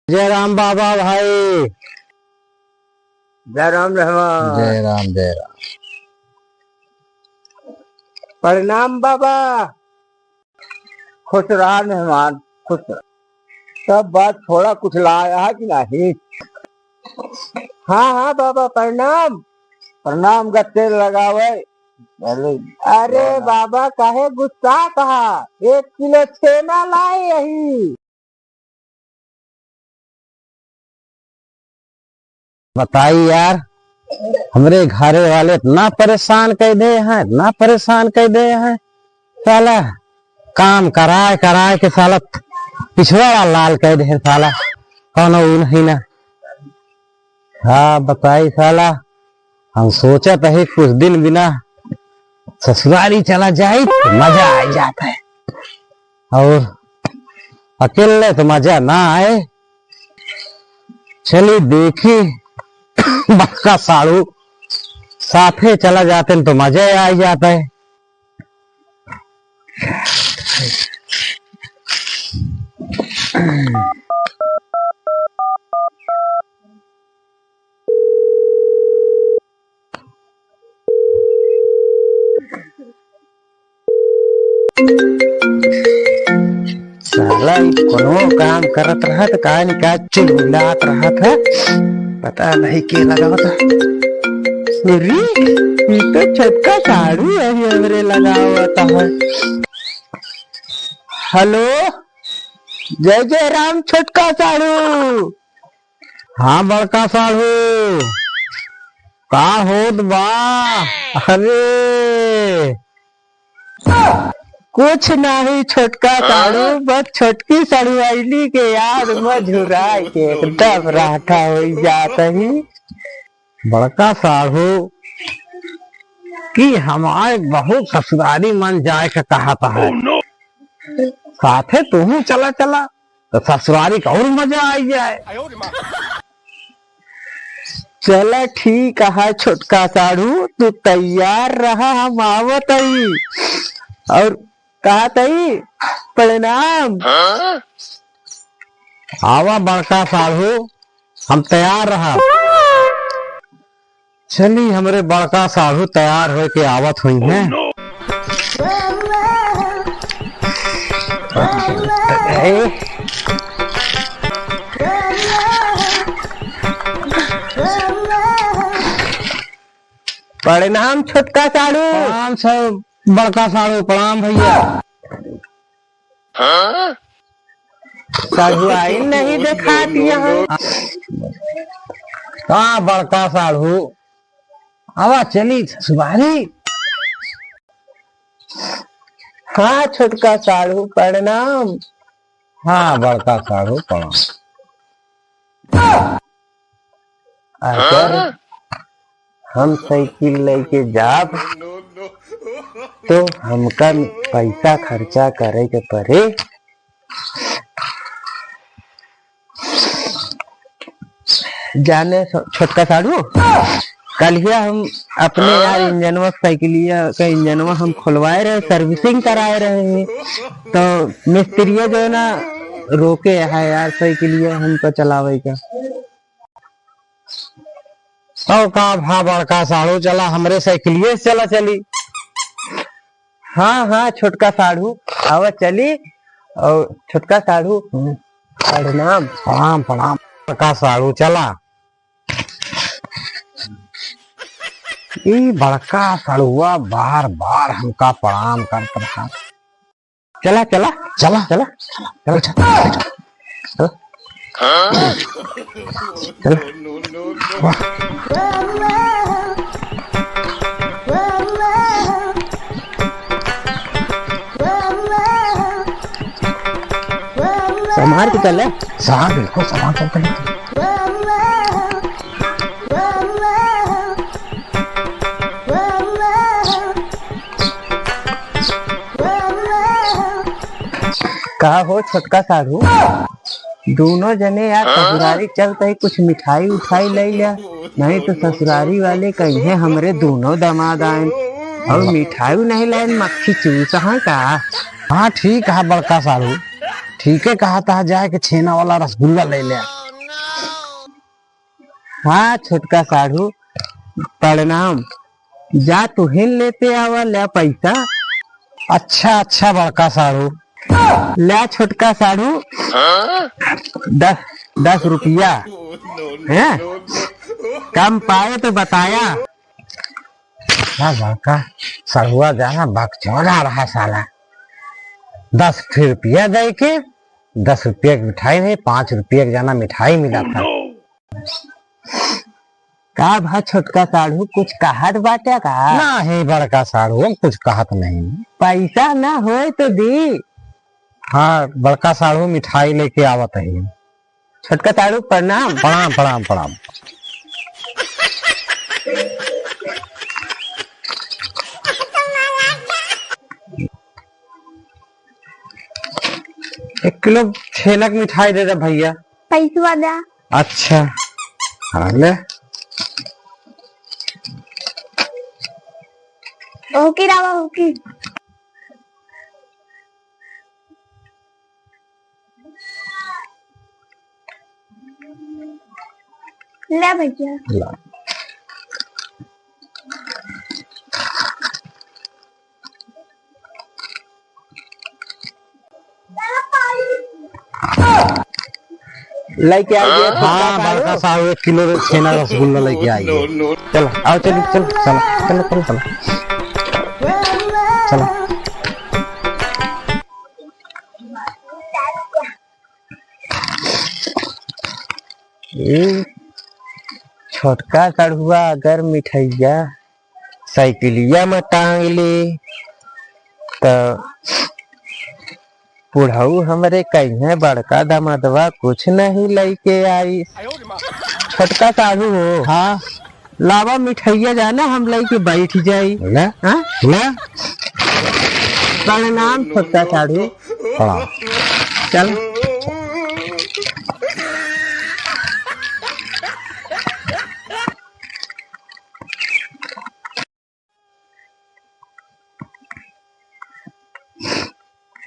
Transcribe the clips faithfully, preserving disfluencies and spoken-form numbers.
जय राम बाबा भाई। जय राम रहमान। जय राम, जय राम। प्रणाम बाबा। खुश रहा मेहमान, खुश रहा। सब बात छोड़ा, कुछ लाया है कि नहीं? हाँ, हाँ बाबा, प्रणाम। प्रणाम, गत्ते लगावे। अरे अरे बाबा। बाबा, काहे गुस्सा कहा? एक किलो छेना लाए यही। बताई यार, हमरे घरे वाले इतना परेशान कर दे हैं, इतना परेशान कर दे हैं। साला काम कराए कराए के साला पिछवाड़ा लाल कर दे साला, कौनो ऊ नहीं ना। हाँ बताई साला, हम सोचत है कुछ दिन बिना ससुरारी चला जाई तो मजा आ जात है, और अकेले तो मजा ना आए। चली देखी बड़का साढ़ू साथे चला जाते तो मजा आ जात है। साला ई कोनो काम करत रहत, का न का चिल्लात रहत है, पता नहीं के लगावत है। अरे, ई तो छोटका साढ़ू है, हमरे लगावत है। हेलो, जय जय राम छोटका साढ़ू। हाँ बड़का साढ़ू, का होत बा? अरे कुछ नाही छोटका साढ़ू, बस छोटकी सढ़ुआइली के याद में झुराए के एकदम राठा होइ जात ही। बड़का साढ़ू कि हमार बहुत ससुरारी मन जाए के कहत है। साथे तुहू चला चला। तो ससुरारी का और मजा आई जाए। चला ठीक है छोटका साढ़ू, तू तैयार रहा, हम आवत हई। और कहत हई प्रणाम। आवा बड़का साढ़ू, हम तैयार रहा। चली, हमरे बड़का साढ़ू तैयार होइके आवत होइहैं। प्रणाम छोटका साढ़ू। प्रणाम सब बड़का साढ़ू, प्रणाम भैया। सढ़ुआइन नहीं देखात यहाँ। का बड़का साढ़ू, आवा चली ससुरारी। हाँ छोटका साढ़ू प्रणाम। हाँ बड़का साढ़ू प्रणाम। अगर हम साइकिल लइके जाब तो हमका पैसा खर्चा करे के परे। जाने छोटका साढ़ू, कलिया हम अपने यार इंजनवा, साइकिलिया का इंजनवा हम खोलवाए रहे, servicing कराए रहे हैं, तो मिस्त्रिया जो है ना रोके है यार साइकिलिया हमका चलावे का। और का भा बड़का साढ़ू, चला हमरे साइकिलिए से चला चली। हाँ, हाँ, छोटका साढ़ू, आवा चली। और छोटका साढ़ू, हम्म। प्रणाम। प्रणाम, प्रणाम। बड़का साढ़ू, चला। ई बड़का साढ़ुआ बार, बार हमका प्रणाम करत रहा। चला, चला, चला, चला, चला, चला, चला, चला। चला। वाह। संभाल के चल। सामान बिल्कुल, सामान सब कर। का हो छोटका साढ़ू, दोनों जने यार ससुरारी चलत ही कुछ मिठाई उठाई लइ ल्या, नहीं तो ससुरारी वाले कहिहैं हमरे दोनों दामाद आएन और मिठाई नहीं लाएन, मक्खी चूस है का? हाँ ठीक है बड़का साढ़ू, ठीके कहत है, जाए के छेना वाला रसगुल्ला लइ ल्या। हाँ छोटका साढ़ू, प्रणाम। जा तुहिन लेते आवा, ल्या पैसा। अच्छा, अच्छा बड़का साढ़ू। ल्या छोटका साढ़ू, दस, दस रुपया। हैं? कम पाए तो बताया। का बड़का सड़ुआ जाना बकचोदा रहा साला। दस ठे रुपया दे के, दस रुपया के मिठाई नहीं, पाँच रुपया के जाना मिठाई मिला था। का भा छोटका साढ़ू, कुछ कहत बाटे का? नाही बड़का साढ़ू, हम कुछ कहत नहीं। पैसा ना होए तो दी। हाँ बड़का साढ़ू, मिठाई लेके आवत है। छोटका साढ़ू प्रणाम। प्रणाम, प्रणाम, प्रणाम। एक किलो छेना के मिठाई दे दे भैया। पैसवा दे। अच्छा, हाँ ले। ओके रावा, ओके। ले भैया। ला। लेके आ गया। हाँ, बड़का साहब एक किलो छेना रसगुल्ला लेके आई है। चलो, आओ, चलो, चलो, चलो, चलो, चलो, चलो। चलो। ए, छोटका सड़ुआ अगर मिठैया साइकिलिया में टांग ले, त बुढ़ऊ हमरे कहिए बड़का दमदवा कुछ नहीं लइके आई। छोटका साढ़ू हो। हाँ। लावा मिठैया जाना, हम लइके बैठ जाई। ले, हाँ? ले। प्रणाम छोटका साढ़ू। प्रणाम। चल।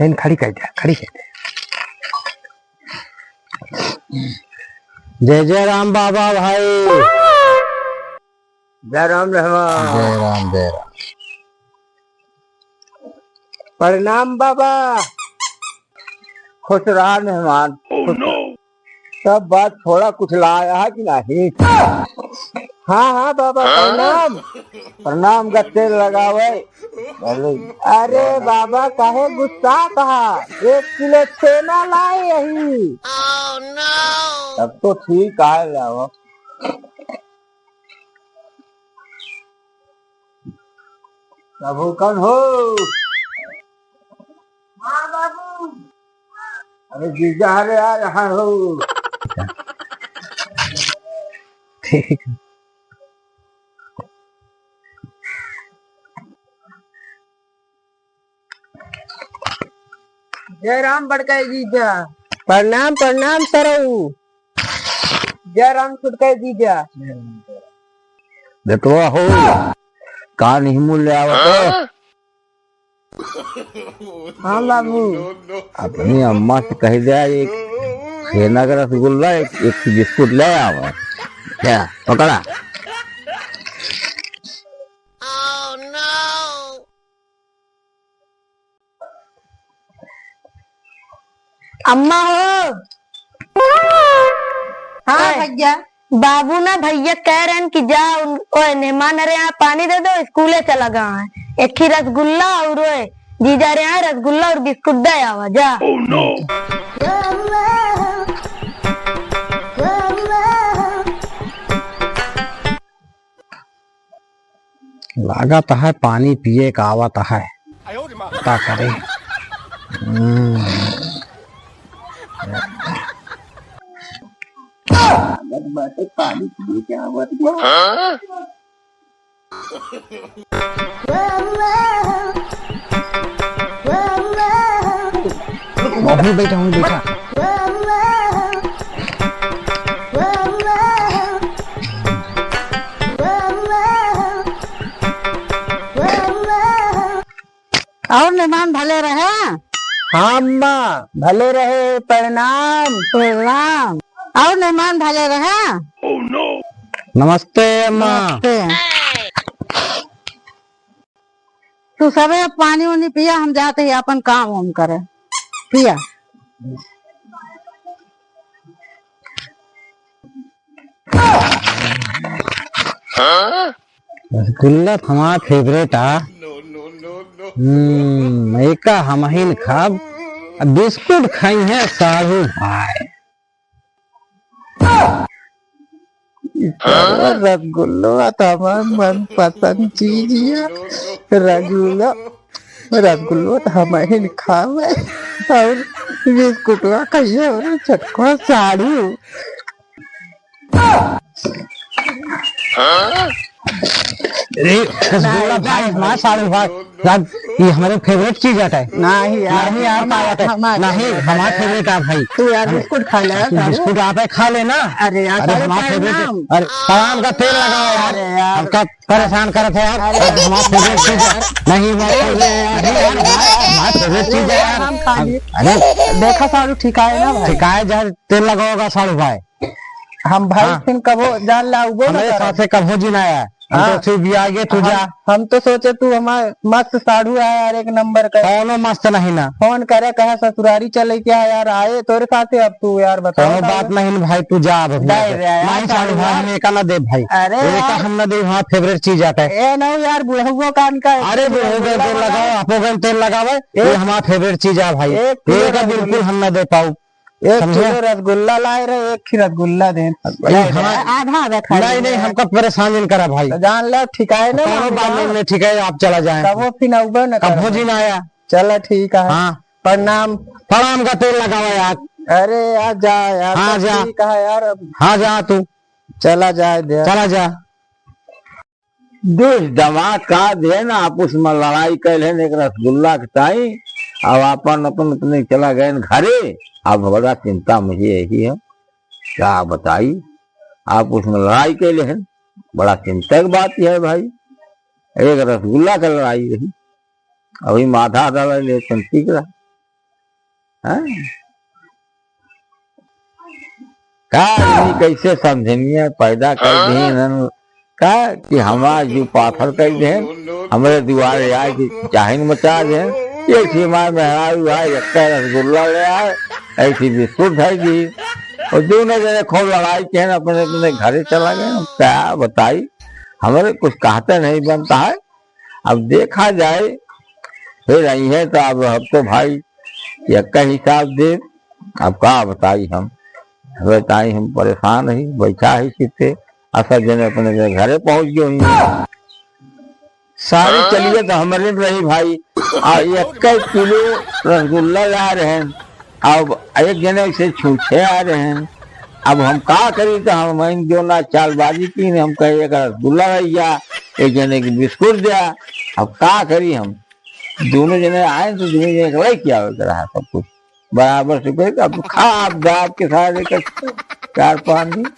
इन खड़ी कर दे, खड़ी कर दे। जय जय राम बाबा भाई। जय राम रहमान। जय राम, जय राम। प्रणाम बाबा। खुश रहा मेहमान। Oh no। सब बात छोड़ा, कुछ लाया है कि नहीं? हाँ, हाँ बाबा, प्रणाम। प्रणाम, गत्ते लगावे। अरे बाबा, काहे गुस्सा कहा? एक किलो छेना लाए यही। Oh no। तब तो ठीक है, लाओ। प्रभु कौन हो? हाँ बाबू। अरे जीजा, अरे आ रहा हो। ठीक। जय राम बड़का जीजा। प्रणाम, प्रणाम सरऊ। जय राम छोटका जीजा। बेटवा हो, का नहीं मूल ले आवत हो? हाँ बाबू। अपनी अम्मा से कह दे, एक छेना का रसगुल्ला, एक, एक बिस्कुट ले आवा। क्या? पकड़ा। अम्मा हो। हाँ ओए, भैया। बाबू ना भैया कह रहे हैं कि जा उन, ओए, मेहमान अरे यहाँ पानी दे दो, स्कूले चला गया है। एक ही रसगुल्ला और ओए, जीजा रे यहाँ रसगुल्ला और बिस्कुट दे आवा, जा। Oh no! लागत है पानी पिए का आवत है। का करे? हम्म। लागत बाटे पानी पिए के आवत बा। वहीं बैठा, वहीं बैठा। और मेहमान भले रहे? हाँ अम्मा, भले रहे, प्रणाम। प्रणाम। और मेहमान भले रहे? नमस्ते अम्मा। नमस्ते। तू सबे अब पानी उनी पिया, हम जाते ही अपन काम वाम करे। पिया। रसगुल्ला तो हमार favourite आ। हम्म, एका हमहिन खाब। अब बिस्कुट खाई है साढ़ू भाई। रसगुल्ला तो हमार मनपसंद चीज है। रसगुल्ला, रसगुल्ला तो हमहिन खावे और बिस्कुटवा खाइए और छोटका साढ़ू। अरे, रसगुल्ला भाई, हमार साढ़ू भाई। यार, ये हमारे favourite चीज आटा है। नहीं यार, नहीं यार, हमार, का आटा है? हमार नहीं, favourite हमार आटा है। Favourite आ भाई। तू यार हम, बिस्कुट खा ले, तू साढ़ू। बिस्कुट आप ही खा लेना। अरे यार, अरे, साढ़ू हमार favourite प्रणाम। अरे, पाम का तेल लगाओ यार। अरे यार। हमका परेशान करत है यार। अरे। अरे, हमार favourite चीज है। नहीं, हमार favourite, अरे यार, हमार, हमार favourite चीज है यार। हम खा लिए। अरे। देखा साढ़ू, ठिकाए ना भाई। ठिकाए जा, तेल लगाओगा साढ़ू भाई। हम भाई हाँ। फिन कबो जान ला उबो ना हमरे करा। साथे कबो जी ना आया। हम तो हाँ। फिर भी आगे तू हम, जा। हम तो सोचे तू हमार मस्त साढ़ू आया यार, एक नंबर का। कौनो मस्त नहीं ना। फोन करे, कहे ससुरारी चले क्या यार, आए तोरे साथे। अब तू यार बताओ कौनो ना। बात नहीं ना भाई, तू जा अब। नहीं रे यार, नहीं साढ़ू भाई, यार। हम एका ना दे भाई। अरे एका यार। हम ना दे, हमार favourite चीज आटा है। ए ना यार, बुढ़ऊ का इनका अरे बुढ़ऊ का तेल लगाओ, आपो का तेल लगावे। ये एक हमार favourite चीज है भाई। एक किलो एका रसगुल्ला। बिल्कुल हम ना दे पाऊ। एक समझे? किलो रसगुल्ला लाए रहे, एक ही रसगुल्ला दे। अरे ले हाँ। रहे, आधा आधा खा नहीं, ले नहीं, रहे। हमका परेशान नहीं करा भाई। तो जान लो, ठिकाए ना कौनो हम बात जाओ। नहीं, नहीं, ठीक है, आप चला जाए। तब वो फिर अउबे न कबो करबे। जी ना आया। चला, ठीक है। हाँ। प्रणाम। प्रणाम का तेल लगावा यार। अरे यार, जा यार, हाँ, सब जा। ठीक है यार, अब हाँ, जा तू। चला जाए दे। चला जा। दोस्त दमाद का देन आपस में लड़ाई कैल है, एक रसगुल्ला के ताई, अब आपन अपन अपने चला गए घरे। अब बड़ा चिंता मुझे यही है, क्या बताई, आपस में लड़ाई कैल है, बड़ा चिंता की बात यह है भाई, एक रसगुल्ला का लड़ाई रही, अभी माधा डाला ले ठीक रहा। हैं? का आदमी कैसे समझनिया पैदा कर दिए इन्हन का कि हमार जो पाथर कर दे, हमरे दुआरे आए कि जाहिन मचा दे। ये सीमा मेहरारू आए, एक रसगुल्ला ले आए, ऐसी बिस्कुट धर दी और दोनों जने खूब लड़ाई के अपने अपने घरे चला गए। क्या बताई, हमरे कुछ कहते नहीं बनता है। अब देखा जाए, फिर आई है तो अब हम तो भाई यक्का हिसाब दे। अब का बताई हम, अब बताई हम परेशान ही, बैठा ही चित्ते, असल जने अपने जने घरे पहुँच गए हुई। सारी चलिए तो हमरे रही भाई, आ एक किलो रसगुल्ला ला रहे हैं, अब एक जने से छूछे आ रहे हैं। अब हम का करी, तो हम, हम जो ना चालबाजी की ने, हम कहे एक रसगुल्ला रह गया, एक जने के बिस्कुट दिया। अब का करी हम, दोनों जने आए तो दोनों जने के लेके आवे के रहा सब कुछ बराबर से। कहे अब खा, आप दाब के सारे के चार पाँच दिन